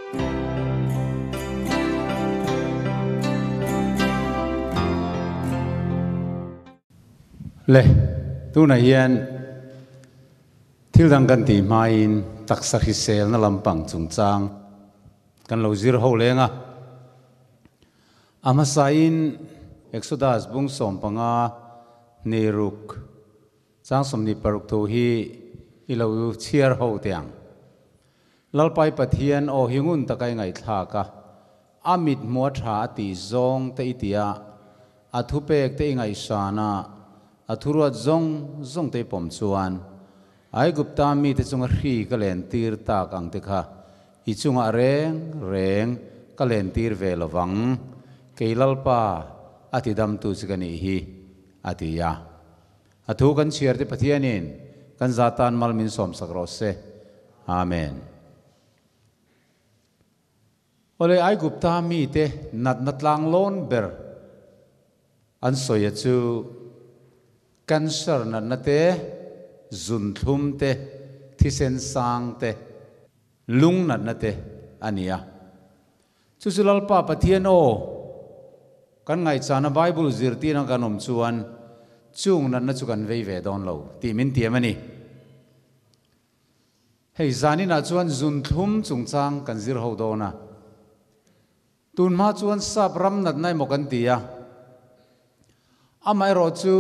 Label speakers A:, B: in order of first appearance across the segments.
A: Le, tunah hian thil dang kan tih hmain taksa hriselna lampang chungchang kan lo zir ho leng a. A hmasain Exodus bung 15 ni ruk chang 26 thu hi i lo chhiar ho teh ang. Lalpai Pathian aw hi ngun taka i ngaihthlak a, a mit hmuh a tha a tih zawng te i ti a, a thupek te i ngaihsan a, a thuruat zawng zawng te i pawm chuan, Aigupta mite chunga hri ka lentir tak ang te kha i chungah reng reng ka lentir ve lo vang, kei Lalpa a tidamtu chu ka nih hi, a ti a. A thu kan chhiar te Pathianin kan za tan mal min sawmsak rawh se. Amen. Awle Aigupta mite natna tlang lawn ber an sawi a chu cancer natna te, zunthlum te, thisen sang te, lung natna te a ni a. Chu chu Lalpa Pathian aw kan ngaihchana Bible zirtirna kan awm chuan chung natna chu kan vei ve dawn lo tih min tiam a ni. Hei zaninah chuan zunthlum chungchang kan zir ho dawn a. Tun hma chuan sap ram natna emaw kan ti a. Amaherawh chu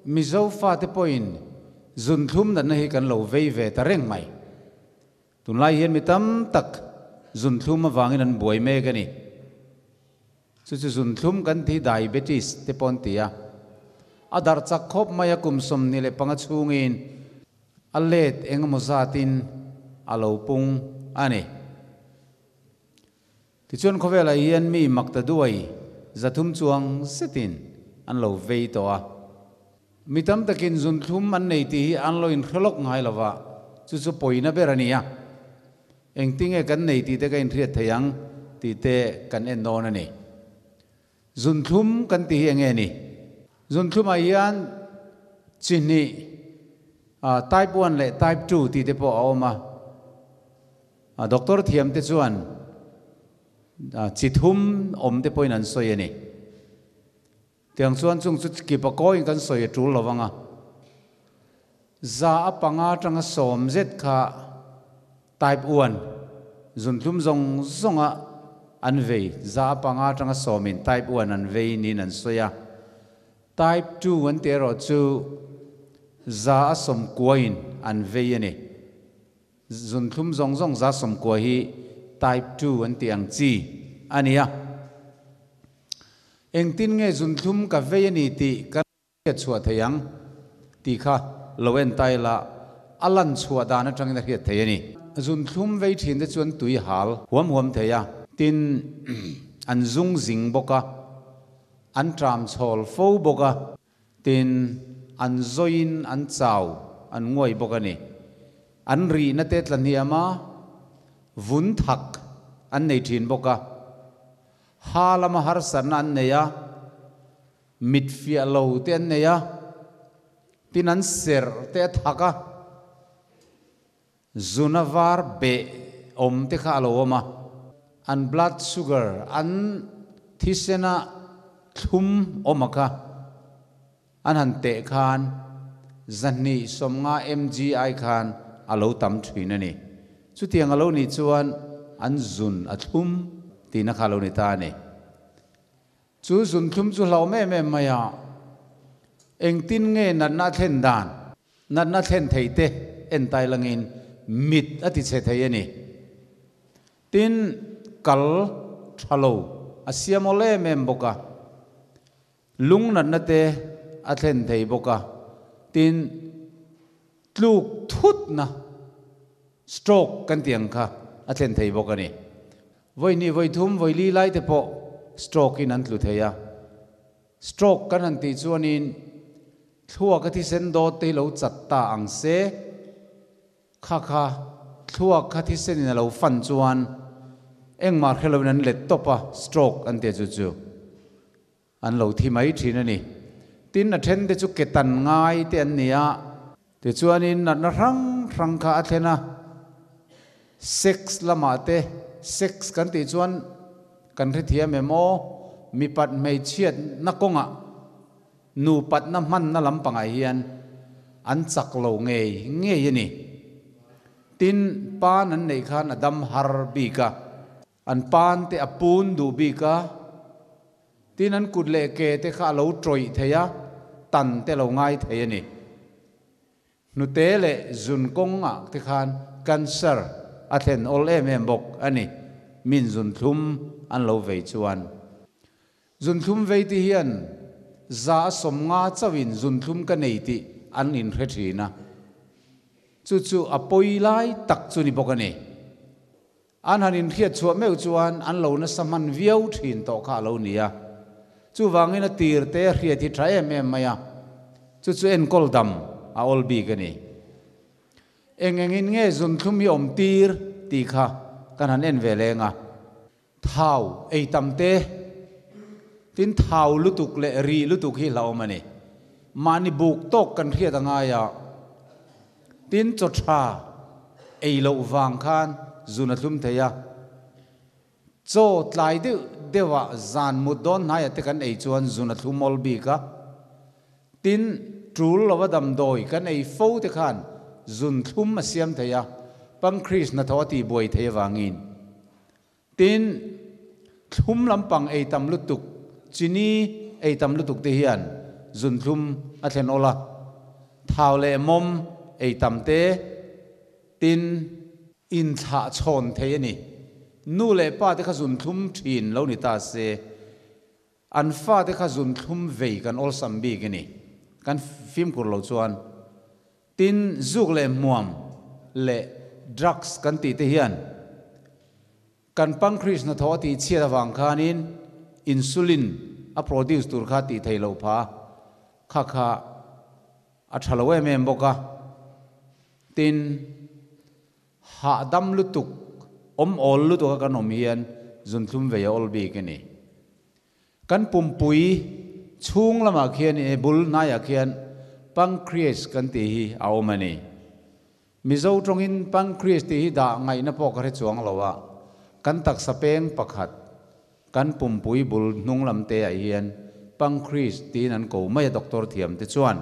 A: Mizo fate pawhin zunthlum natna hi kan lo vei ve ta reng mai. Tunlai hian mi tam tak zunthlum avangin an buai mek a ni. Chu chu zunthlum kan ti diabetes te pawh an ti a. A darh chak khawp mai a kum 25 chhungin a let engemaw zatin a lo pung a ni. Tichuan khawvelah hian mi mak ta duai 300 chuang zetin an lo vei tawh a. Mi tam takin zunthlum an nei tih hi an lo inhre lawk ngai lo va, chu chu pawina ber a ni a. Engtinge kan nei tih te ka inhriat thei ang tih te kan en dawn a ni. Zunthlum kan tih hi enge ni? Zunthlumah hian chi hnih, type one leh type two tih te pawh a awm a. Doctor thiam te chuan chi thum awm te pawhin an sawi a ni. Tiang chuan chung chu kipa kawiin kan sawi a tul lo vang a. 5% zet kha type one zunthlum zawng zawnga an vei, 5% type one an vei niin an sawi a. Type two an tih erawh chu 90% an vei a ni. Zunthlum zawng zawng 90% hi type two an tih ang chi a ni a. Engtin nge zunthlum ka vei a ni tih kan hriat chhuah thei ang tih kha lo en ta ila a lan chhuah dan atangin a hriat thei a ni. Zunthlum vei thin te chuan tui hal huam huam thei a, tin an zung zing bawk a, an tram chhawl fo bawk a, tin an zawiin an chau an nguai bawk a ni. An rihna te tla hniam a, vun thak an nei thin bawk a, ha lama harsatna an nei a, mit fiah lo te an nei a, tin an serh te a thak a, zuna var beh awm te kha a lo awm a, an blood sugar an thisena thlum awm a kha an han teh khan 250 mg ai khan a lo tam thin a ni. Chutiang a lo nih chuan an zun a thlum tihna kha a lo ni ta a ni. Chu zunthlum chu hlauhawm em em mai a, engtin nge natna a thlen dan? Natna thlen thei te en tai langin mit a ti chhe thei a ni. Tin, kal tha lo a siam awl em em bawk a, lung natna te a thlen thei bawk a, tin, tluk thutna, stroke kan tih ang kha a thlen thei bawk a ni. Vawi hnih, vawi thum, vawi li lai te pawh stroke in an tlu thei a. Stroke kan han tih chuanin thluak a thisen dawt te hi lo chat ta ang se, kha kha thluak kha thisen in a lo fan chuan engmah hre loin an let tawp a, stroke an tia chu chu an lo thi mai thin a ni. Tin, a then te chu ke tan ngai te an ni a. Tichuanin natna hrang hrang kha a thlen a, sex lamah te, sex kan tih chuan kan hrethiam em aw, mipat hmeichhiatna kawngah nupatna hmanna lampangah hian an chak lo ngei ngei a ni. Tin, pan an neih khan a dam har bik a, an pan te a pun duh bik a, tin an kut leh ke te kha a lo tawih thei a, tan te lo ngai thei a ni. Hnute leh zun kawngah te khan cancer a thlen awl em em bawk a ni, min zun thlum an lo vei chuan. Zunthlum vei ti hian 50% chauhin zunthlum ka nei tih an inhre thin a, chu chu a pawi lai tak chu ni bawk a ni. An han inhriat chhuah meuh chuan an lo nasa hman viau thin tawh kha a lo ni a, chuvangin a tir te hriat hi tha em em mai a, chu chu enkawl dam a awl bik a ni. Eng engin nge zunthlum hi awm tir tih kha kan han en ve leng a. Thau ei tam te, tin thau lutuk leh ri lutuk hi hlauhawm a ni. Mahni buk tawk kan hriat a ngai a, tin chaw tha ei loh vang khan zun a thlum thei a. Chaw tlai deuh deuhah zan mut dawn hnaiah te kan ei chuan zun a thlum awl bik a. Tin, tul lova damdawi kan ei fo te khan zun thlum a siam thei a, pancreas hnathawh a tihbuai thei avangin. Tin, thlum lampang ei tam lutuk, chini ei tam lutuk te hian zunthlum a thlen awl a, thau leh mawm ei tam te, tin, inthlah chhawn thei a ni. Nu leh pa te kha zunthlum thin lo ni ta se, an fate kha zunthlum vei kan awlsam bik a ni. Kan fimkhur lo chuan. Tin, zuk leh hmuam leh drugs kan tih te hian kan pancreas hnathawh a tih chhiat avang khanin insulin a produce tur kha tih theih loh phah a, kha kha a tha lo em em bawk a. Tin, hahdam lutuk, awm awl lutuk a kan awm hian zunthlum vei a awl bik a ni. Kan pumpui chhung lamah khian e bul hnaiah khian pancreas kan tih hi a awm a ni. Mizo tawngin pancreas tih hi dah ngaihna pawh ka hre chuang lo a, kan taksa peng pakhat kan pumpui bul hnung lam te ah hian pancreas tiin an ko mai a doctor thiam te chuan.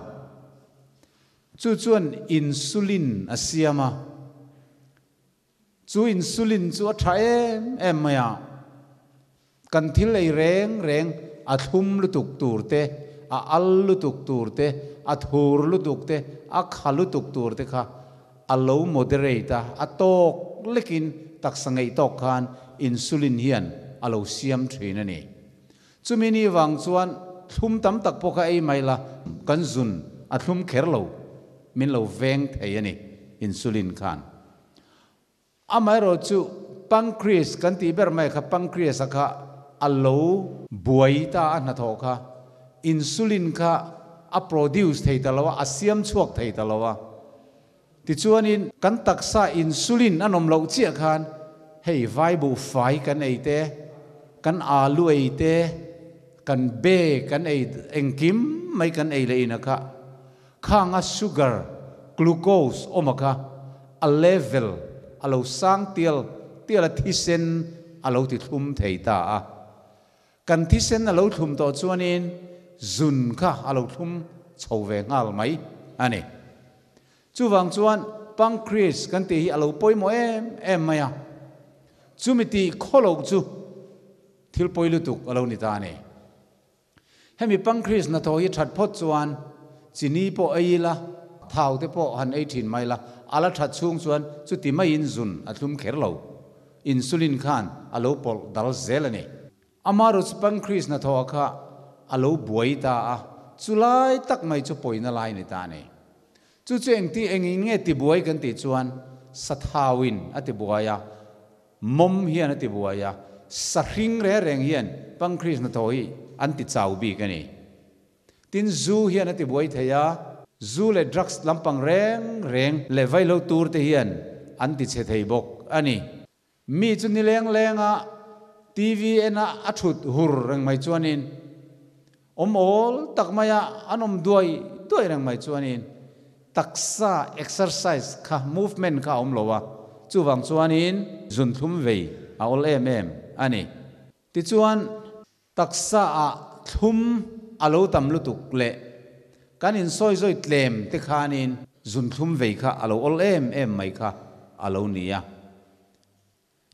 A: Chu chuan insulin a siam a. Chu insulin chu a tha em em mai a, kan thil ei reng reng a thlum lutuk tur te, a al lutuk tur te, a thur lutuk te, a kha lutuk tur te kha a lo moderate a, a tawk lekin taksa ngeih tawk khan insulin hian a lo siam thin a ni. Chumi ni vang chuan thlum tam tak pawh kha ei mai la, kan zun a thlum kher lo, min lo veng thei a ni insulin khan. Amaherawh chu pancreas kan tih ber mai kha pancreas a kha a lo buai ta a hnathawh kha insulin kha a produce thei ta lo a, a siam chhuak thei ta lo a. Tichuanin kan taksa insulin an awm loh chiah khan hei vai buhfai kan ei te, kan alu ei te, kan be kan ei engkim mai kan ei leh ina kha Khanga sugar, glucose, awm a kha a level a lo sang tial tial a thisen a lo ti thlum thei ta a. Kan thisen a lo thlum tawh chuanin zun kha a lo thlum chho ve nghal mai a ni. Chuvang chuan pancreas kan tih hi a lo pawimawh em em mai a. Chumi tih khawloh chu thil pawi lutuk a lo ni ta a ni. Hemi pancreas hnathawh hi that phawt chuan chini pawh ei ila, thau te pawh han ei thin mai la, a la that chhung chuan chuti maiin zun a thlum kher lo. Insulin khan a lo pawlh dal zel a ni. Amarawhchu pancreas hnathawh kha a lo buai ta a, chu lai tak mai chu pawina lai ni ta a ni. Chu chu engti engin nge tibuai kan tih chuan sathauin a tibuai a, Mawm hian a ti buai a, sahring reng reng hian pancreas hnathawh hi an ti chau bik a ni. Tin, zu hian a ti buai thei a, zu leh drugs lampang reng reng leh vaihlo tur te hian an ti chhe thei bawk a ni. Mi chu nileng lenga TV ena a thut hur reng mai chuanin awm awl tak maia an awm duai duai reng mai chuanin taksa exercise kha movement kha a awm lo a, chuvang chuanin zunthlum vei a awl em em a ni. Tichuan, taksa ah thlum a lo tam lutuk leh kan insawizawi tlem te khanin zunthlum vei kha a lo awl em em mai kha a lo ni a.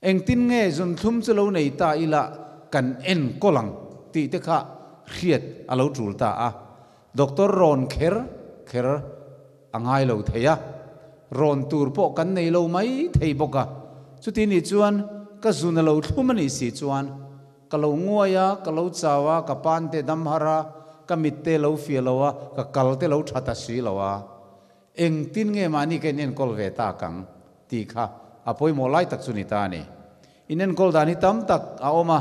A: Engtin nge zunthlum chu lo nei ta ila kan enkawl ang tih te kha hriat a lo tul ta a. Doctor rawn kher kher a ngai lo thei a, rawn tur pawh kan nei lo mai thei bawk a. Chuti nih chuan ka zun a lo thlum a nih si chuan ka lo nguai a, ka lo chau a, ka pan te dam har a, ka mit te lo fiah lo a, ka kal te lo tha ta si lo a. Engtin nge mahni ka inenkawl ve tak ang tih kha a pawimawh lai tak chu ni ta a ni. Inenkawl dan hi tam tak a awm a.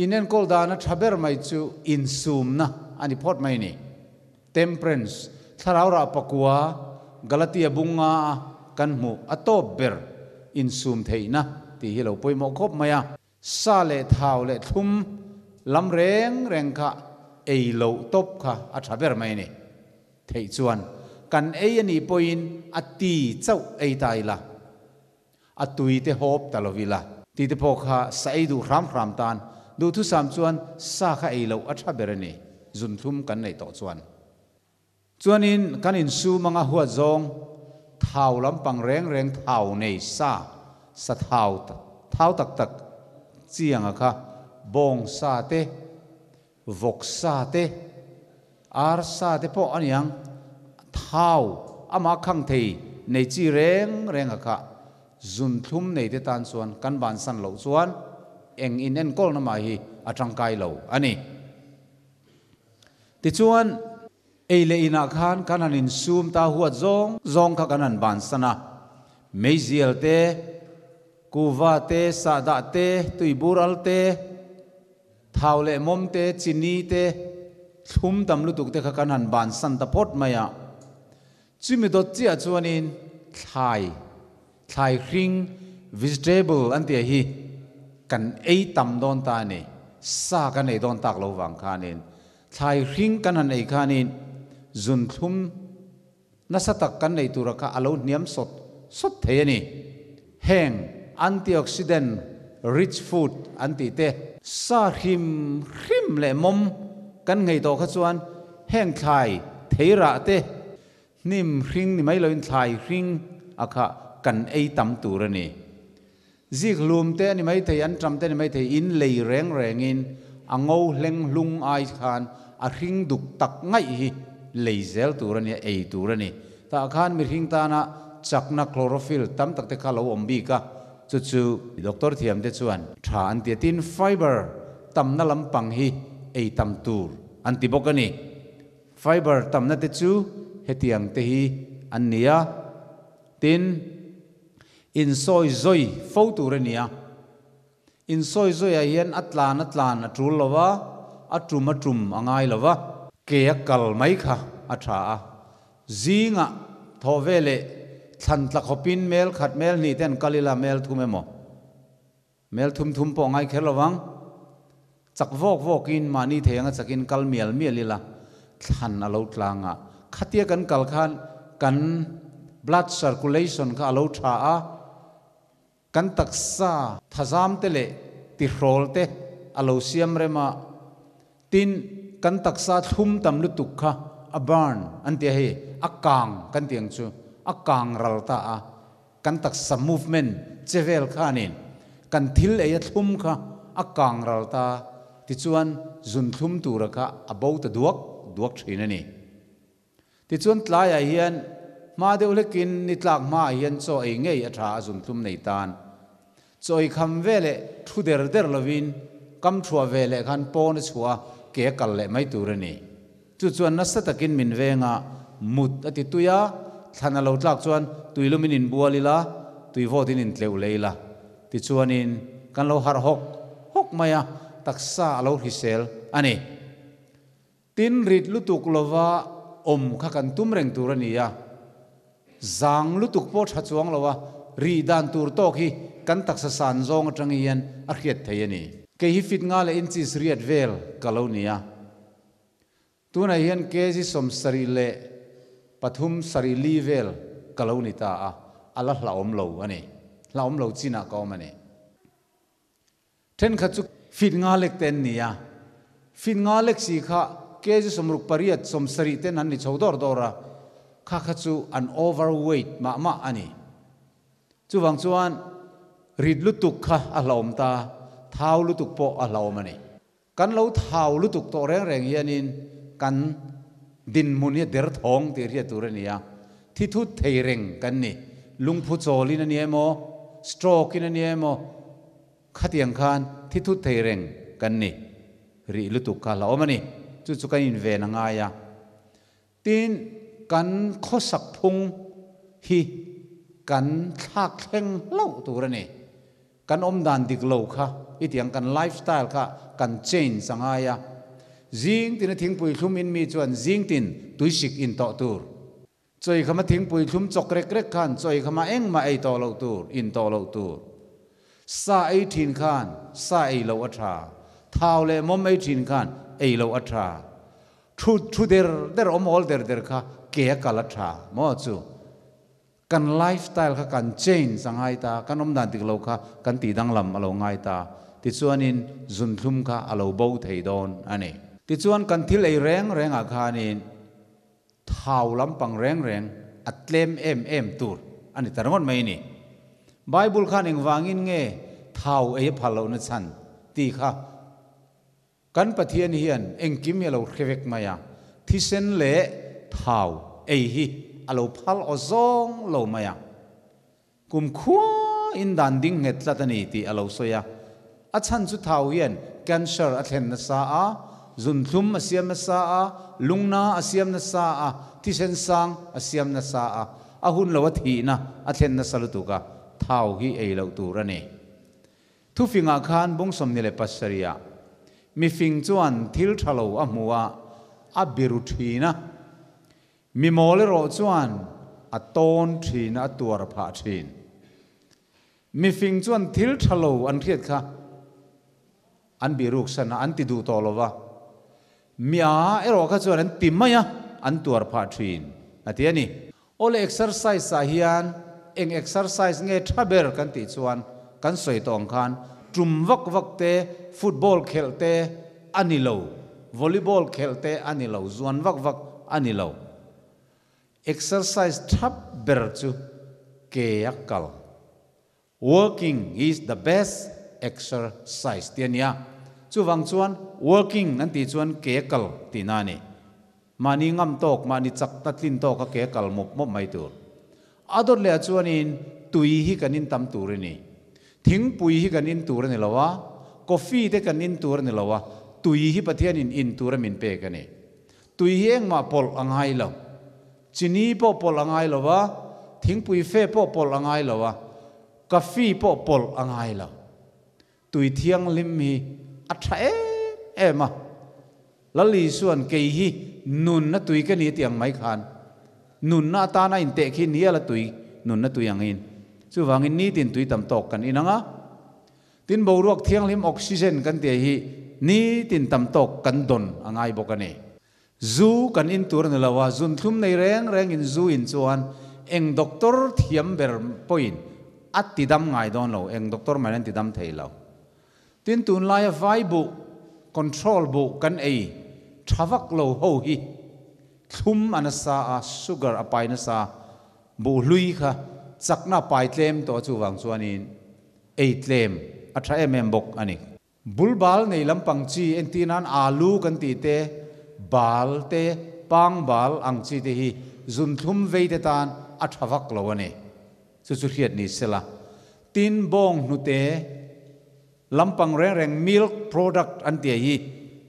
A: Inenkawl dana tha ber mai chu insumna a ni phawt mai a ni. Temperance, thlarau rah pakua, Galatia bunga a kan hmuh a tawp ber insum theihna tih hi lo pawimawh khawp mai a. Sa leh thau leh thlum lam reng reng kha ei loh tawp kha a tha ber mai a ni. Theih chuan kan ei a nih pawhin a ti chauh ei ta ila, a tui te hawp ta lo ila. Ti te pawh kha sa ei duh hram hram tan duhthusam chuan sa kha ei loh a tha ber a ni, zunthlum kan neih tawh chuan. Chuanin kan insum anga huat zawng thau lampang reng reng thau nei sa, sa thau thau tak tak chi anga kha bawng sa te, vawk sa te, ar sa te pawh a niang, thau amah khang thei nei chi reng reng a kha zunthlum nei te tan chuan kan bansan loh chuan eng inenkawlna mah hi a tangkai lo a ni. Tichuan, ei leh inah khan kan han insum ta huat zawng zawng kha kan han bansan a, meizial te, kuva te, sahdah te, tuibur al te, thau leh mawm te, chini te, thlum tam lutuk te kha kan han bansan ta phawt mai a. Chumi dawt chiah chuanin thlai, thlai hring, vegetable an tih hi kan ei tam dawn ta a ni. Sa kan ei dawn tak lo vang khanin thlai hring kan han ei khanin zunthlum nasa tak kan nei tura kha a lo hniam sawt sawt thei a ni. Heng antioxidant rich food an tih te, sa hrim hrim leh mawm kan nghei tawh kha chuan heng thlai thei rah te hnim hring ni mai loin thlai hring a kha kan ei tam tur a ni. Zik hlum te a ni mai thei, an ṭam te a ni mai thei, in lei reng rengin a ngo hleng hlung ai khan a hring duk tak ngaih hi lei zel tur a ni a, ei tur a ni. Tah khan mihring tana chakna chlorophyll tam tak te kha lo awm bik a, chu chu doctor thiam te chuan tha an ti a, tin fiber tamna lampang hi ei tam tur an ti bawk a ni. Fiber tamna te chu hetiang te hi an ni a, tin insawi zawi fo tur a ni a. Insawi zawiah hian a tlan a tlan a tul lo va, a tum a tum a ngai lo va. Ke a kal mai kha a tha a, zingah thawh ve leh thlan tla khawpin mel khat mel hnih te an kal ila mel thum emaw, mel thum thum pawh a ngai kher lo vang. Chak vawk vawkin mahni thei anga chakin kal mial mial ila thlan a lo tlang a, khatia kan kal khan kan blood circulation kha a lo tha a, Kan taksa thazam te leh tihrawl te a lo siam rem a, tin kan taksa thlum tam lutuk kha a burn an ti a hei, a kang kan tih ang chu, a kang ral ta a, kan taksa movement che vel khanin kan thil ei a thlum kha a kang ral ta, tichuan zun thlum tura kha a bo ta duak duak thin a ni. Tichuan tlaiah hian hma deuh hlekin ni tlak hmaah hian chaw ei ngei a tha a zuntlum nei tan. Chaw ei kham ve leh thu der der lovin kam thuah ve leh khan pawn a chhuah a, ke a kal leh mai tur a ni. Chu chuan nasa takin min veng a, mut a ti tui a, thlan a lo tlak chuan tuilumin inbual ila, tuivawtin intleuh leh ila. Tichuanin kan lo harh hawk hawk mai a, taksa a lo hrisel a ni. Tin, rit lutuk lova awm kha kan tum reng tur a ni a, zang lutuk pawh tha chuang lo a, rih dan tur tawk hi kan taksa san zawng atang hian a hriat thei a ni. Kei hi fit nga leh inches riat vel ka lo ni a, tunah hian kg 73 sarih li vel ka lo ni ta a, a la hlauhawm lo a ni, hlauhawm lo chinah ka awm a ni. Thenkhat chu feet nga lek te an ni a, feet nga lek si kha kg 68, 70 ten an ni chho dawr dawr a, kha kha chu an overweight mah mah a ni. Chuvang chuan rit lutuk kha a hlauhawm ta, thau lutuk pawh a hlauhawm a ni. Kan lo thau lutuk tawh reng reng hianin kan dinhmun hi a derthawng tih hriat tur a ni a, thi thut thei reng kan ni. Lungphu chawlin a ni emaw, stroke in a ni emaw, khatiang khan thi thut thei reng kan ni. Rih lutuk kha hlauhawm a ni. Chu chu kan inven a ngai a. Tin, kan khawsak phung hi kan thlak thleng hlauh tur a ni. Kan awm dan dik lo kha i tiang kan lifestyle kha kan change a ngai a. Zing tina thingpui thlum in mi chuan zing tin tuisik in tawh tur. Chawi khama thingpui thlum chawk rek rek khan chawi khama engmah ei tawh loh tur, in tawh loh tur. Sa ei thin khan sa ei loh a tha. Thau leh mawm ei thin khan ei loh a tha. Thu thu der der awm awl der der kha ke a kal a tha maw chu. Kan lifestyle kha kan change a ngai ta, kan awm dan dik lo kha kan tih danglam a lo ngai ta. Tichuanin zunthlum kha a lo bo thei dawn a ni. Tichuan kan thil ei reng rengah khanin thau lampang reng reng a tlem em em tur a ni ta ringawt mai a ni. Bible khan engvangin nge thau ei a phal lohna chhan tih kha Kan Pathian hian engkim hi a lo hre vek mai a, thisen leh thau ei hi a lo phal aw zawng lo mai a. Kum khua in dan ding nghet tlat a ni tih a lo sawi a. A chhan chu thau hian cancer a thlen nasa a, zunthlum a siam nasa a, lungna a siam nasa a, thisen sang a siam nasa a, a hun lo a thihna a thlen nasa lutuk a, thau hi ei loh tur a ni. Thufingah khan bung 27 ah mifing chuan thil tha lo a hmu a, a biru thin a. Mi mawl erawh chuan a tawn thin a, a tuar phah thin. Mifing chuan thil tha lo an hriat kha an biruk san a, an ti duh tawh lo va. Mi a erawh kha chuan an ti mai a, an tuar phah thin a ti a ni. Awle exercise ah hian eng exercise nge tha ber kan tih chuan kan sawi tawh ang khan tum vak vak te, football khelh te a ni lo, volleyball khelh te a ni lo, zuan vak vak a ni lo. Exercise tha ber chu ke a kal. Walking is the best exercise tih a ni a, chuvang chuan walking an tih chuan ke kal tihna a ni. Mahni ngam tawk, mahni chak ta tlin tawk a ke kal mawp mawp mai tur. A dawt leh ah chuanin tui hi kan in tam tur a ni. Thingpui hi kan in tur a ni lo a, coffee te kan in tur a ni lo a, tui hi Pathianin in tur a min pek a ni. Tui hi engmah pawlh a ngai lo. Chini pawh pawlh a ngai lo a, thingpui fe pawh pawlh a ngai lo a, coffee pawh pawlh a ngai lo. Tui thianghlim hi a tha em em a. Lal Isuan kei hi nunna tui ka ni tih ang mai khan nunna atana inteh khi ni ala tui nunna tui angin. Chuvangin nitin tui tam tawk kan inang a. Tin boruak thianghlim oxygen kan tih hi nitin tam tawk kan dawn a ngai bawk a ni. Zu kan in tur a ni lo a, zunthlum nei reng reng in zu in chuan eng doctor thiam ber pawhin a ti dam ngai dawn lo, eng doctor mah in an ti dam thei lo. Tin tunlaia vai buh, control buh kan ei tha vak lo ho hi thlum a nasa a, sugar a pai nasa, buh hlui kha chakna a pai tlem tawh a chuvang chuanin ei tlem a tha em em bawk a ni. Bul bal nei lampang chi entir nan alu kan tih te, bal te, pang bal ang chi te hi zunthlum vei te tan a tha vak lo a ni. Chu chu hriat ni sela. Tin, bawng hnute lampang reng reng milk product an tih hi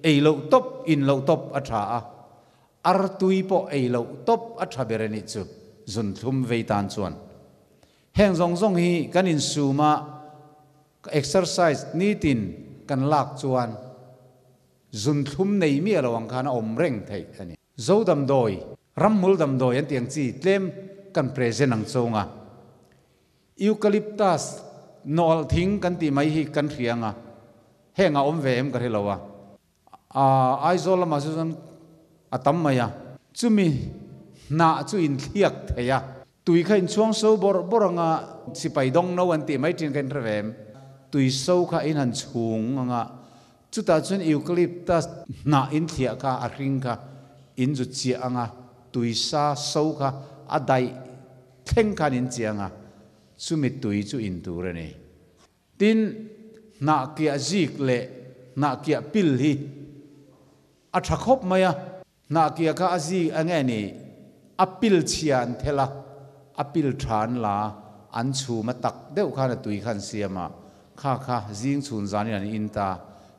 A: ei loh tawp, in loh tawp a tha a. Artui pawh ei loh tawp a tha ber a nih chu zunthlum vei tan chuan. Heng zawng zawng hi kan insum a. Ka exercise nitin kan lak chuan zunthlum nei miah lo ang khan a awm reng theih a ni. Zo damdawi, ramhmul damdawi an tih ang chi tlem kan present ang chunga Eucalyptus nawlh thing kan tih mai hi kan hria anga heng a awm ve em ka hre lo a. Aizawl lamah chu chuan a tam mai a. Chumi hnah chu inthliak thei a. Tui kha inchhuang so bawrh bawrh anga sipai dawng no an tih mai thin kha in hre ve em? Tui so kha in han chhung anga, chutah chuan eucalyptus hnah in thliah kha a hring kha in zu chiah anga, tui sa so kha a daih thleng khan in chiah anga, chumi tui chu in tur a ni. Tin, hnah kiah zik leh hnah kiah pil hi a tha khawp mai a. Hnah kiah kha a zik a nge ni, a pil chhia an thelh a, a pil tha an la a, an chhum a tak deuh khan a tui kha an siam a, kha kha zing chhun zanin an in ta.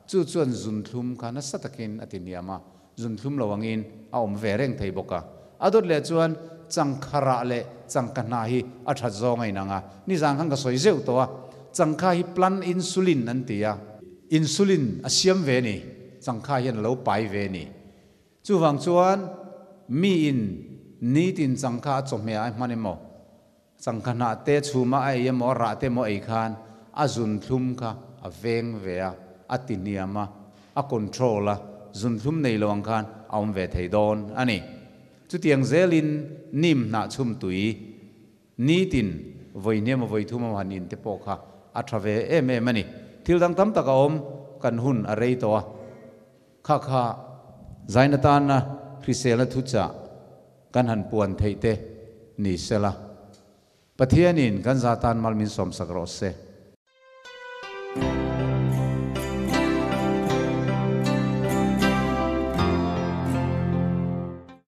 A: Chu chuan zunthlum kha nasa takin a ti hniam a, zunthlum lo angin a awm ve reng thei bawk a. A dawt leh chuan changkha rah leh changka hnah hi a that zawng a inang a, nizan khan ka sawi zeuh tawh a, changkha hi plant insulin an ti a, insulin a siam ve a ni, changkha hian a lo pai ve a ni. Chuvang chuan miin nitin changkha a chawhmeh ah a hman emaw, changkha hnah te chhuma a ei emaw, a rah te emaw ei khan a zunthlum kha a veng ve a, a ti hniam a, a control a, zunthlum nei lo ang khan a awm ve thei dawn a ni. Chutiang zelin nim hnah chhum tui nitin vawi hniam a vawi thum a han in te pawh kha a tha ve em em a ni. Thil dang tam tak a awm, kan hun a rei tawh a. Kha kha zaina tana hriselna thuchah kan han puan theih te ni sela, Pathianin kan za tan mal min sawmsak rawh se.